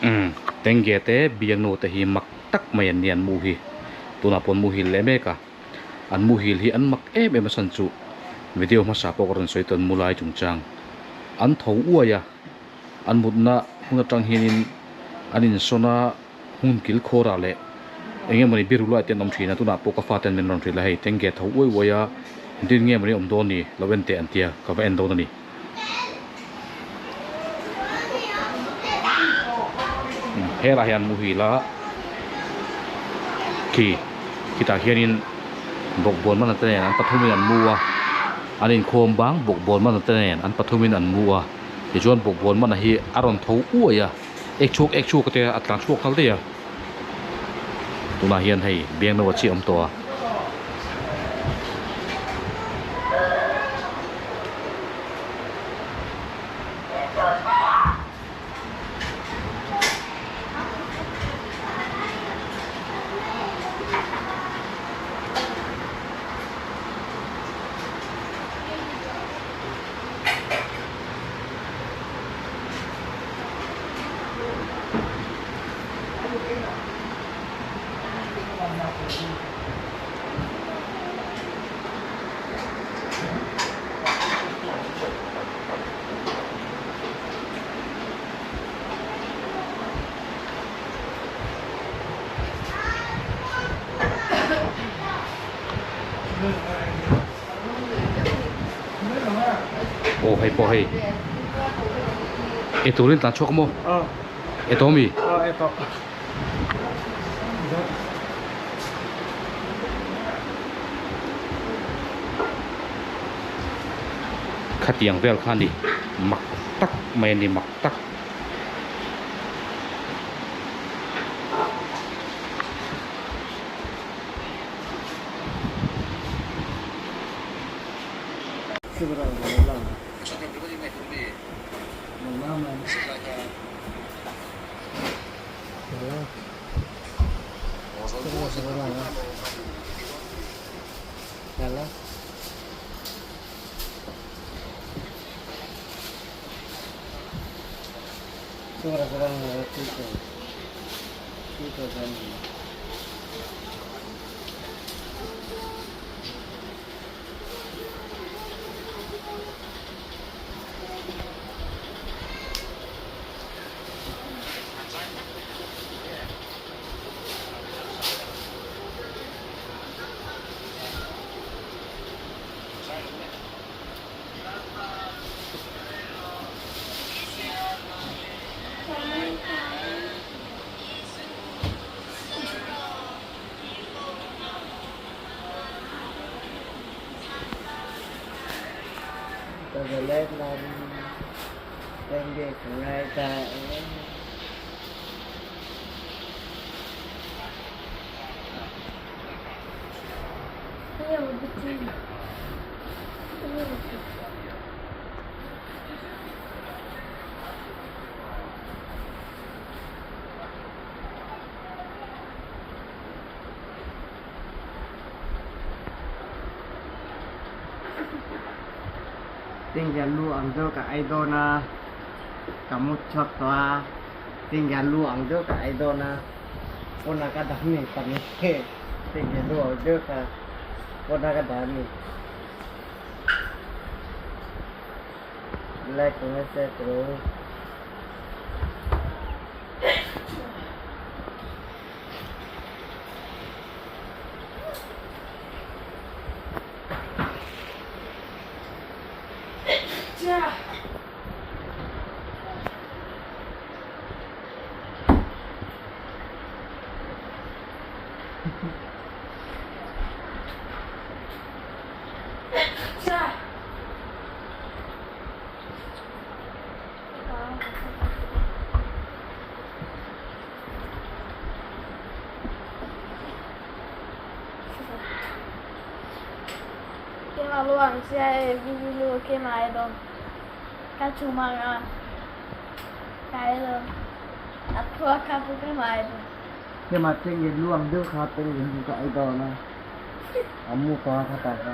Umm Tengge te biangnu te hi mak tak mai an ni an mu hi tunah pawh an muhil leh mek a an muhil hi an mak em em a chhan chu video hmasa pawh ka rawn sawi tawn mu lai chungchang an tho uai a an mutna hun atang hianin an insawn a hmun kil khawrah leh eng emawni biru lai te an awm thin a tunah pawh ka fate an min rawn hrilh a hei Tengge tho uai uai a engtin nge mawni awm dawn ni lo en teh an tia ka va en dawn a ni. Helaiah hian muhil a khi khitah hianin bawkbawn man te nen an pathumin an mu a an inkhawm bang bawkbawn man te nen an pathumin an mu a tichuan bawkbawn man hi a rawn tho uai a ek chhuak ek chhuak te a tlan chhuak nghal daih a tunah hian hei biangno a chiah awm tawh a. Aw hei pawh hei e turin tlan chhuak maw e to mi Khatiang vel kha a ni mak tak mai a ni mak tak. Tinggal lu ang deuh ka ei dawn a, ka mut chhuak tawh a, tinggal lu ang deuh ka ei dawn a, pawn a ka dah ni pahnih tinggal lu ang deuh ka pawn a ka dah ni. Like comment share tawh. Keimah tengge lu ang deuh kha tengge lu ka ei dawn a, a mu tawh a khatah kha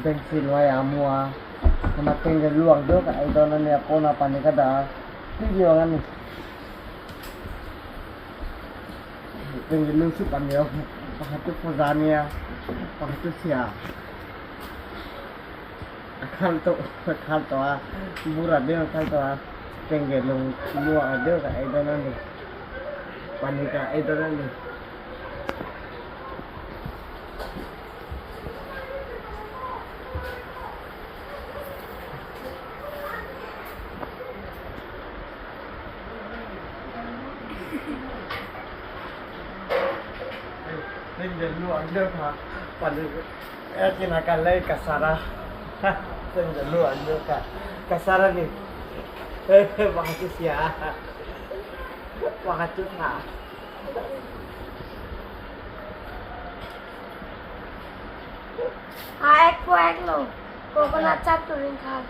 bank si hnuaiah a mu a, keimah tengge lu ang deuh ka ei dawn a nia pawnah pahnih ka dah a, tui viau ang a ni. Tengge lu soup a nia pakhat chu puza a nia pakhat chu sia a khal tawh a khal tawh a bura deuh a khal tawh a tengge lung lu ang deuh ka ei dawn a ni pahnih ka ei dawn a ni. Ha ek pawh ek lo coconut chat turin khan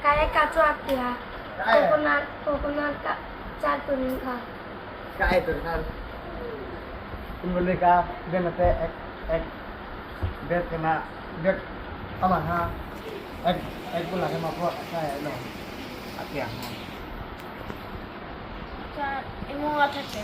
ka ek ka chuak tia coconut coconut chat turin khan. Ka ei tur khan boleh ka benate ek ek bek kena bek ama ha ek ek bulah ke ma ka ei lo atia ha. Emo থাকে।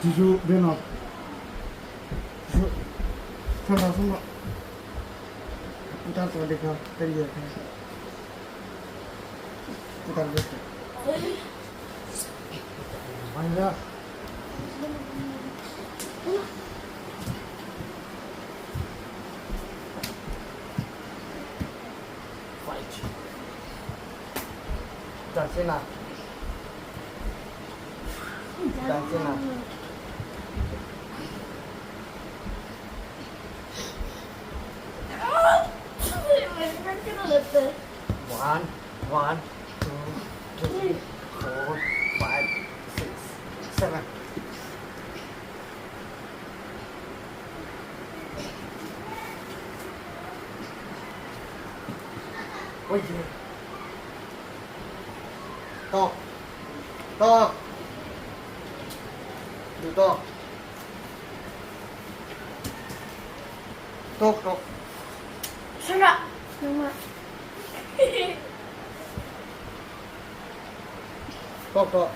继续别闹，继续，上上上上，不打坐这个，这里看，不打这个，完了。যাচ্ছে না যাচ্ছে না। One, one, two, three, four, five, six, seven. Tawk. Tawk. Duh tawk. Tawk tawk. Sura. Nangmah. Tawk tawk.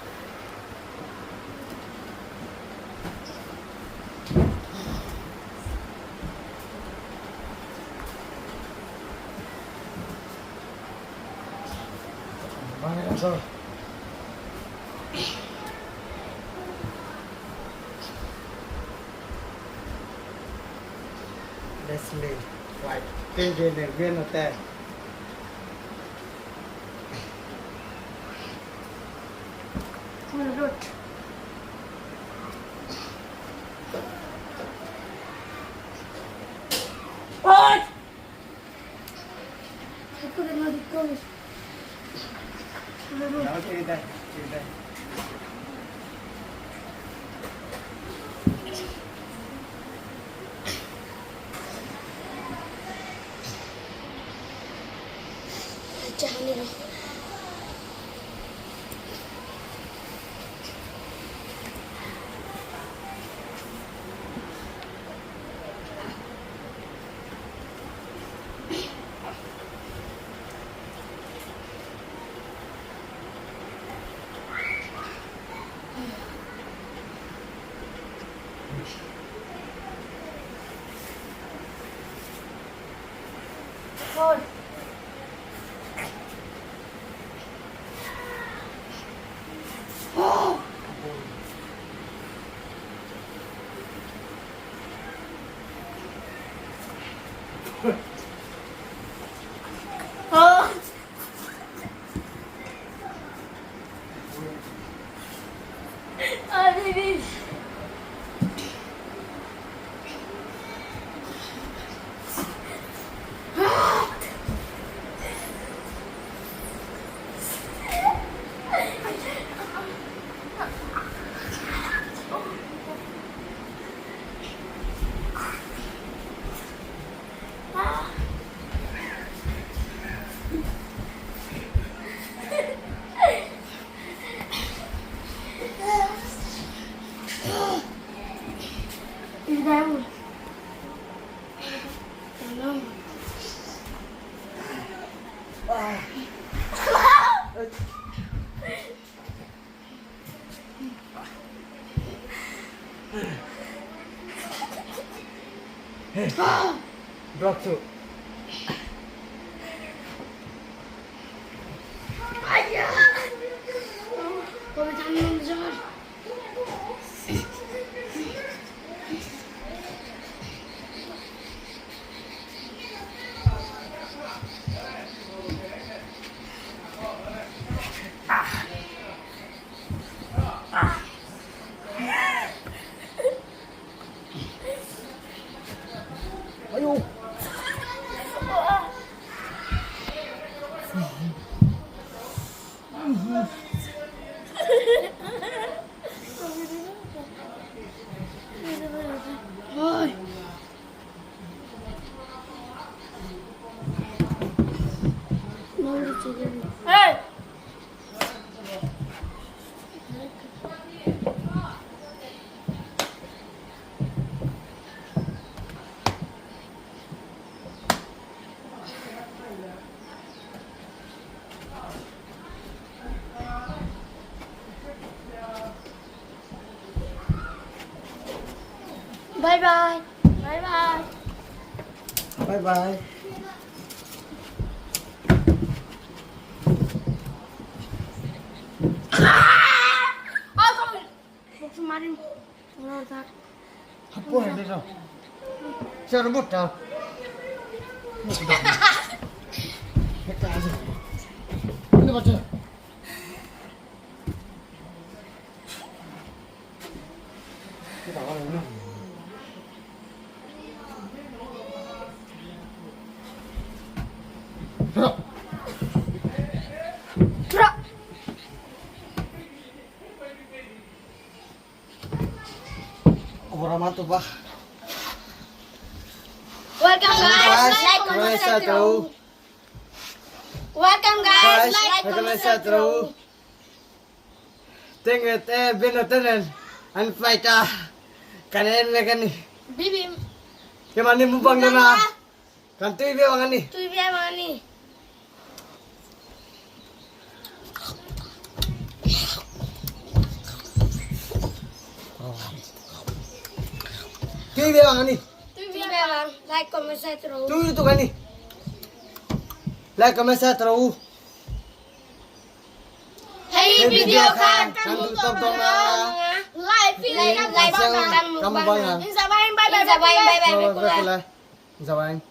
Leslie White Tengge nen bian te. Block chu. Bye bye. Bye bye. Bye bye. Welcome guys. Like, comment, subscribe. Welcome guys, like, comment, share rawh u. Tenge te Bino te nen an fight a, kan en mek a ni. Keimahni mukbang dawn a, kan tui viau ang a ni. Tui viau ang a ni. Tui viau ang a ni. Tui viau ang, like, comment, share rawh u. Tui lutuk a ni. Like, comment, share rawh u. Hei video kha kan duh tawk tawk a, like like kan mukbang ang. Inzavain bye bye bye bye bye. Inzavain.